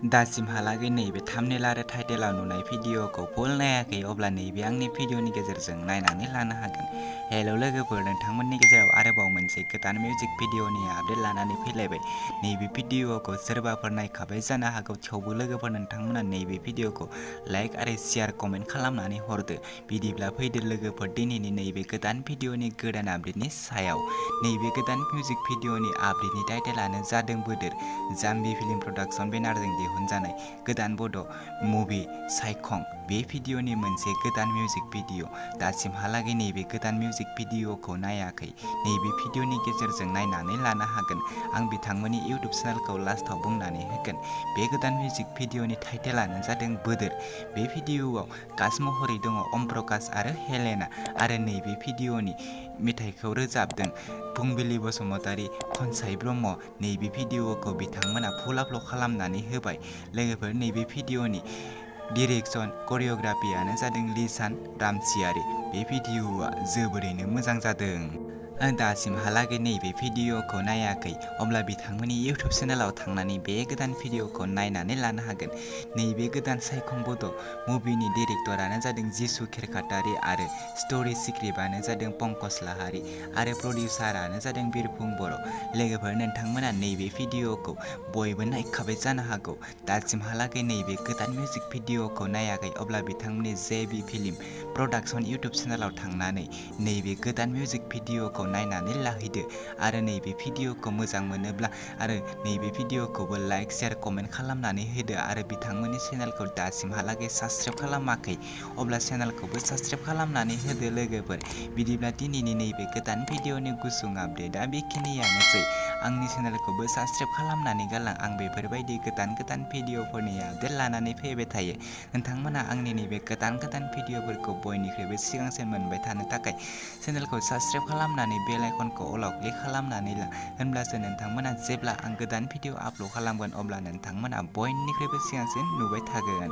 दासिमहालागै नैबे थाम्बनेल आरो टाइटेलाव नुनाय भिडिअखौ फुल नायाखै अब्ला नैबे आंनि भिडिअनि गेजेरजों नायनानै लानो हागोन। हेलौ लोगोफोर, नोंथांमोननि गेजेराव आरोबाव मोनसे गोदान मिउजिक भिडिअनि आपडेट लानानै फैलायबाय। नैबे भिडिअखौ सोरबाफोर नायखाबाय जानो हागौ, थेवबो लोगोफोर नोंथांमोना नैबे भिडिअखौ लाइक आरो शेयार कमेन्ट खालामनानै हरदो। बिदिब्ला फैदो लोगोफोर दिनैनि नैबे गोदान भिडिअनि गोदान आपडेटनि सायाव। नैबे गोदान मिउजिक भिडिअनि आपडेटनि टाइटेलानो जादों बोदोर। जाम्बी फिल्म प्रडाक्शन बेनारजों दिहुनजानाय गोदान बड' मुभि साइखं। बे भिडिअनि मोनसे गोदान मिउजिक भिडिअ। दासिमहालागै नैबे गोदान मिउजिक भिडिअखौ नायाखै, नैबे भिडिअनि गेजेरजों नायनानै लानो हागोन। आं बिथांमोननि इउटुब चेनेलखौ लास्टाव बुंनानै होगोन। बे गोदान मिउजिक भिडिअनि टाइटेलानो जादों बोदोर। बे भिडिअआव कास्ट महरै दङ अमप्रकाश आरो हेलेना, आरो नैबे भिडिअनि मेथाइखौ रोजाबदों फुंबिलि बसुमतारी, खनसाय ब्रह्म। नैबे भिडिअखौ बिथांमोना फुल आपल'ड खालामनानै होबाय। लोगोफोर, नैबे भिडिअनि डिरेक्सन करिय'ग्राफियानो जादों लिसान रामसियारि। बे भिडिअआ जोबोरैनो मोजां जादों। दासिमहालागै नैबे भिडिअखौ नायाखै अब्ला बिथांमोननि इउटुब चेनेलाव थांनानै बे गोदान भिडिअखौ नायनानै लानो हागोन। नैबे गोदान साइखं बड' मुभिनि डिरेक्टरानो जादों जिसु खेरखातारि आरो स्ट'रि स्क्रिप्टआनो जादों पंकज लाहारि आरो प्रडिउसारानो जादों बिरफुं बर'। लोगोफोर, नोंथांमोना नैबे भिडिअखौ बयबो नायखाबाय जानो हागौ। दासिमहालागै नैबे गोदान मिउजिक भिडिअखौ नायाखै अब्ला बिथांमोननि जेबि फिल्म प्रडाक्शन इउटुब चेनेलाव थांनानै नैबे गोदान मिउजिक भिडिअखौ नायनानै लाहैदो। आरो नैबे भिडिअखौ मोजां मोनोब्ला आरो नैबे भिडिअखौबो लाइक शेयार कमेन्ट खालामनानै होदो। आरो बिथांमोननि चेनेलखौ दासिमहालागै साबस्क्राइब खालामाखै अब्ला चेनेलखौबो साबस्क्राइब खालामनानै होदो लोगोफोर। बिदिब्ला दिनैनि नैबे गोदान भिडिअनि गुसुं आपडेटआ बेखिनियानोसै। आंनि चेनेलखौबो साबस्क्राइब खालामनानै गालां। आं बेफोरबायदि गोदान भिडिअफोरनि आपडेट लानानै फैबाय थायो। नोंथांमोना आंनि नैबे गोदान भिडिअफोरखौ बयनिख्रुइबो सिगांसिन मोनबाय थानो थाखाय चेनेलखौ साबस्क्राइब खालामनानै बेल आइकनखौ अलाव क्लिक खालामनानै ला। होनब्लासो नोंथांमोना जेब्ला आं गोदान भिडिअ आपल'ड खालामगोन अब्ला नोंथांमोना बयनिख्रुइबो सिगांसिन नुबाय थागोन।